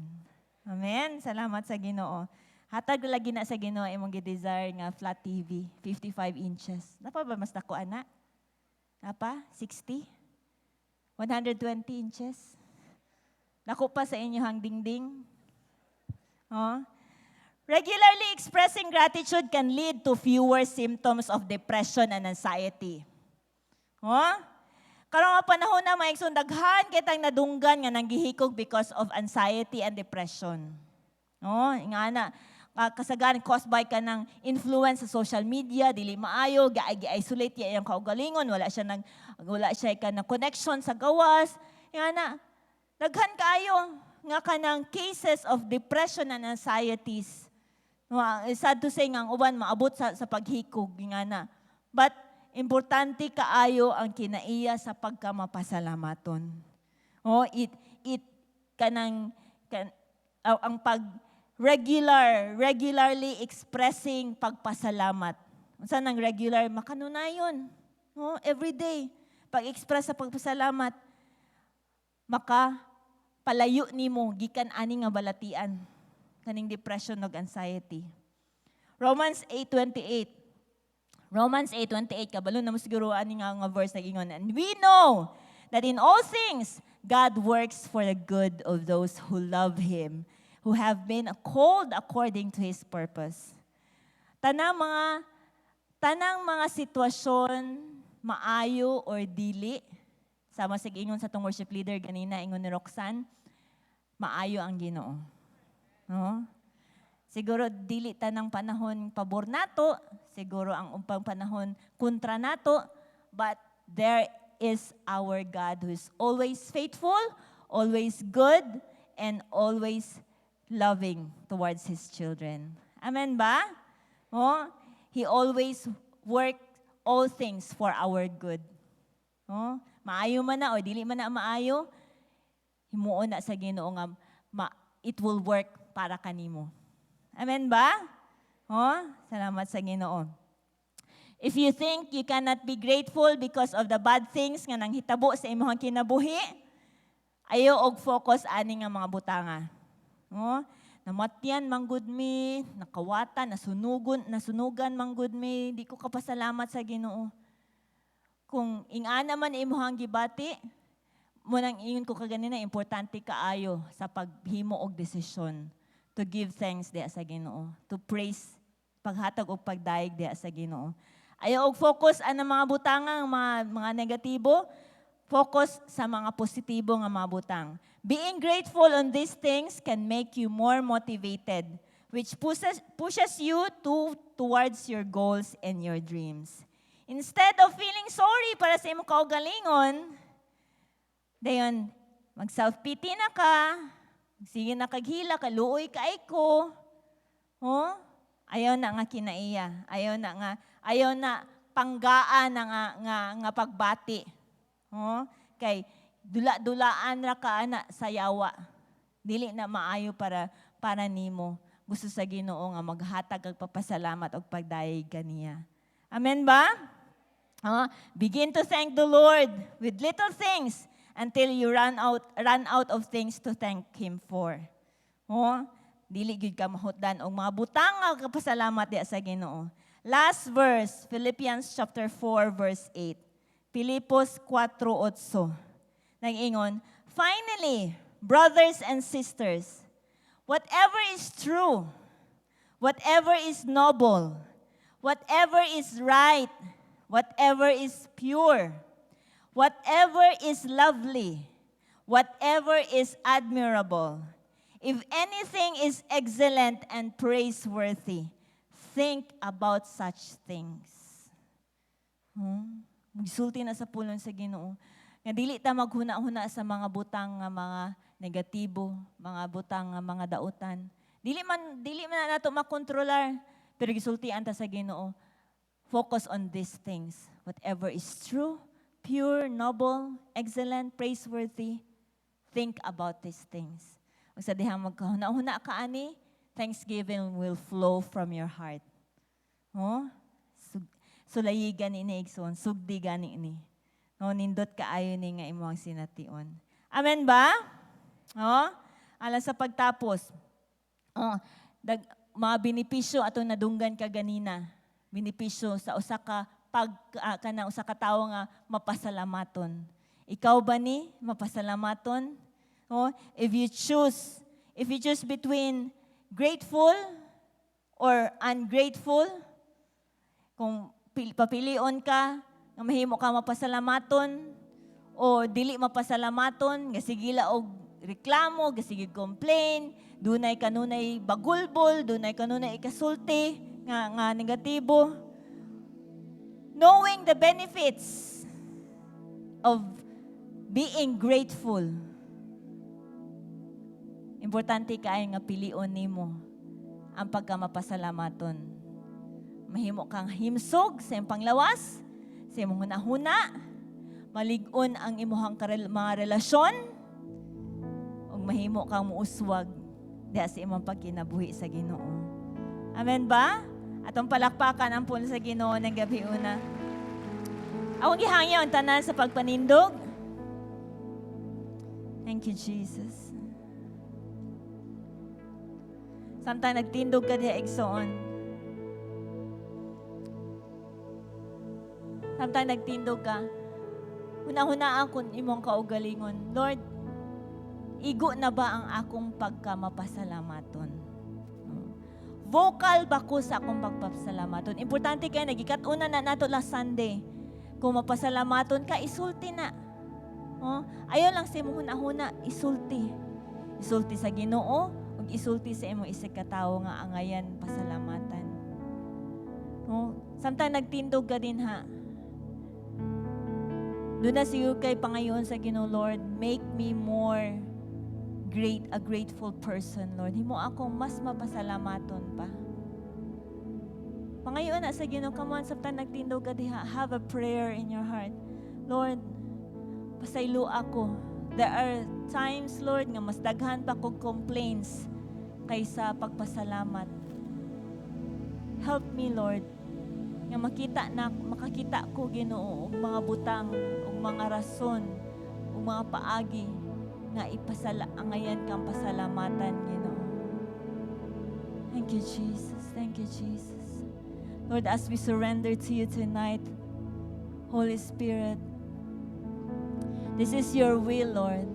Amen? Salamat sa Ginoo. Hatag lagi na sa Ginoo imong gi-desire nga flat TV, 55 inches. Napa ba mas dako ana? Napa? 60? 120 inches. Dako pa sa inyohang dingding. Oh? Regularly expressing gratitude can lead to fewer symptoms of depression and anxiety. Oh? Karong nga panahon na, mga igsoon, daghan kitang nadunggan nga nanggihikog because of anxiety and depression. Oh, nga na kasagaran caused by kanang influence sa social media, dili maayo, gi-isolate iya iyang kaugalingon, wala siya kanang connection sa gawas. Nga na daghan kaayo nga kanang cases of depression and anxieties. No, sad to say nga ang uban maabot sa paghikog nga na. But importante kaayo ang kinaiya sa pagkamapasalamaton. Oh, it kanang ang pag regularly expressing pagpasalamat. Unsa nang regular? Makanunayon. No, every day pag-express sa pagpasalamat, maka palayo nimo gikan ani nga balatian, kaning depression ug anxiety. Romans 8:28. Romans 8:28, kabalo na mo siguro ani nga verse. Nag-ingon, "And we know that in all things God works for the good of those who love him, who have been called according to his purpose." Tanang mga sitwasyon, maayo or dili, sama sa ingon sa atong worship leader ganina, ingon ni Roxanne, maayo ang Ginoo. No? Siguro dili tanang panahon pabor nato, siguro ang ubang panahon kontra nato, but there is our God who is always faithful, always good, and always loving towards His children. Amen ba? Oh, He always work all things for our good. Oh, maayo man na o dili man na maayo, himuon na sa Ginoo nga it will work para kanimo. Amen ba? Oh, salamat sa Ginoo. If you think you cannot be grateful because of the bad things nga nanghitabo sa imong kinabuhi, ayo og focus ani nga mga butanga. Oh, namatyan man gud mi, nakawatan, nasunugon, nasunugan man gud mi, di ko kapasalamat sa Ginoo. Kung ingana man imong gibati, mao nang ingon ko kaganina, importante kaayo sa paghimo og desisyon to give thanks diha sa Ginoo, to praise, paghatag og pagdayeg diha sa Ginoo. Ayaw og focus ang mga butanga, ang mga negatibo, focus sa mga positibo nga mga butang. Being grateful on these things can make you more motivated, which pushes you towards your goals and your dreams. Instead of feeling sorry para sa imong kaugalingon, dayon mag self-pity na ka, sige na kaghila, kaluoy kay ko. Oh? Ayaw na nga kinaiya. Ayaw na panggaan na nga pagbati. Oh? Kay dula-dulaan ra ka ana sa yawa. Dili na maayo para nimo. Gusto sa Ginoo nga maghatag kag papasalamat og pagdayeg kaniya. Amen ba? Begin to thank the Lord with little things until you run out of things to thank him for. Oh, dili gyud ka mahutdan og mga butang nga kapasalamat diha sa Ginoo. Last verse, Philippians chapter 4 verse 8. Filipos 4:8. Nag-ingon, "Finally, brothers and sisters, whatever is true, whatever is noble, whatever is right, whatever is pure, whatever is lovely, whatever is admirable, if anything is excellent and praiseworthy, think about such things." Magsulti na sa pulong sa Ginoo. Nga dili ta maghuna-huna sa mga butang nga mga negatibo, mga butang nga mga dautan. Dili man nato makontrolar, pero gisultian ta sa Ginoo. Focus on these things. Whatever is true, pure, noble, excellent, praiseworthy, think about these things. Ug sa dihang magkahuna-huna ka ani, thanksgiving will flow from your heart. Oh? Sulayi gani ni, igsoon, sugdi gani ni. No, nindot kaayo ni nga imong sination. Amen ba? Oh? Alang sa pagtapos. Oh, mga benepisyo atong nadunggan kaganina. Benepisyo sa usa ka pag kanang usa ka tawo nga mapasalamaton. Ikaw ba ni mapasalamaton? Oh, if you choose between grateful or ungrateful, kung papilion ka nga mahimo ka mapasalamaton o dili mapasalamaton, nga sige la og reklamo, nga sige complain, dunay kanunay bagulbol, dunay kanunay ikasulti nga negatibo. Knowing the benefits of being grateful, importante kaayo nga pilion nimo ang pagkamapasalamaton. Mahimo kang himsog sa imong panglawas, sa imong hunahuna, malig-on ang imuhang mga relasyon, ug mahimo kang muuswag diha sa imong pagkinabuhi sa Ginoo. Amen ba? Atong palakpakan ang pulong sa Ginoo ng gabi una. Akong gihangyo ang tanan sa pagpanindog. Thank you, Jesus. Samtang nagtindog ka diha, igsoon. Samtang nagtindog ka, hunahunaan kung imong kaugalingon, "Lord, igo na ba ang akong pagkamapasalamaton? Vocal ba ko sa akong pagpasalamaton?" Importante kay nagikat-una na nato last Sunday. Kung mapasalamaton ka, isulti na. Oh, ayaw lang sa imong hunahuna, isulti. Isulti sa Ginoo, ug isulti sa imong isig katawo nga angayan pasalamatan. Oh, samtang nagtindog ka din ha, doon na siguro kay pangayoon sa Ginoo, "Lord, make me more great, a grateful person, Lord. Himo akong mas mapasalamaton pa." Pangayoon na sa Ginoo, come on, samtang nagtindog ka diha, have a prayer in your heart. "Lord, pasaylo ako. There are times, Lord, nga mas daghan pa kog complaints kaysa pagpasalamat. Help me, Lord, nga makita na makakita ko, Ginoo, og mga butang og mga rason ug mga paagi nga ipasala angayan kang pasalamatan, Ginoo." Thank you, Jesus. Thank you, Jesus. Lord, as we surrender to you tonight, Holy Spirit, this is your will, Lord.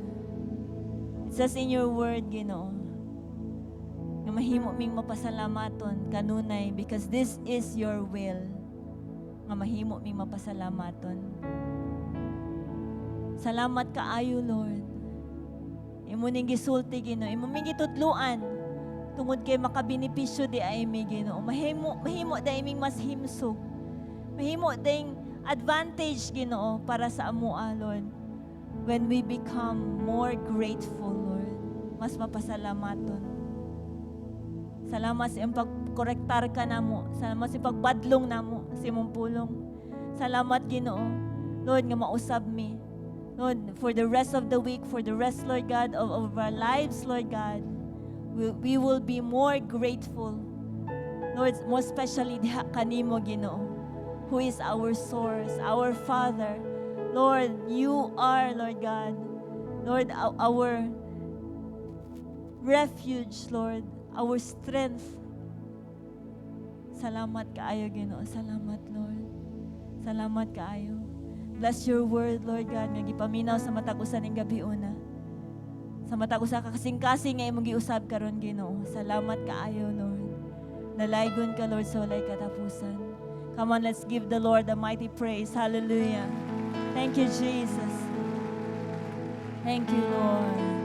It says in your word, Ginoo, nga mahimo ming mapasalamaton kanunay because this is your will, nga mahimo ming mapasalamaton. Salamat kaayo, Lord. Imo ning gisulti, Ginoo. Imo ming gitudluan tungod kay makabenepisyo diay mi, Ginoo. Mahimo diay ming mas himsog. Mahimo ding advantage, Ginoo, para sa amoa, Lord. When we become more grateful, Lord. Mas mapasalamaton. Salamat sa iyong pagkorektar ka namo. Salamat sa pagbadlong namo sa imong pulong. Salamat, Ginoo. Lord, nga mausab mi. Lord, for the rest of the week, for the rest, Lord God, of our lives, Lord God, we will be more grateful. Lord, more especially diha kanimo, Ginoo, who is our source, our Father. Lord, you are, Lord God, Lord, our refuge, Lord, our strength. Salamat kaayo, Ginoo. Salamat, Lord. Salamat kaayo. Bless your word, Lord God, nga gipaminaw sa matag usa ning gabi una. Sa matag usa ka kasing-kasing nga imong giusab karon, Ginoo. Salamat kaayo, Lord. Dalaygon ka, Lord, sa walay katapusan. Come on, let's give the Lord a mighty praise. Hallelujah. Thank you, Jesus. Thank you, Lord.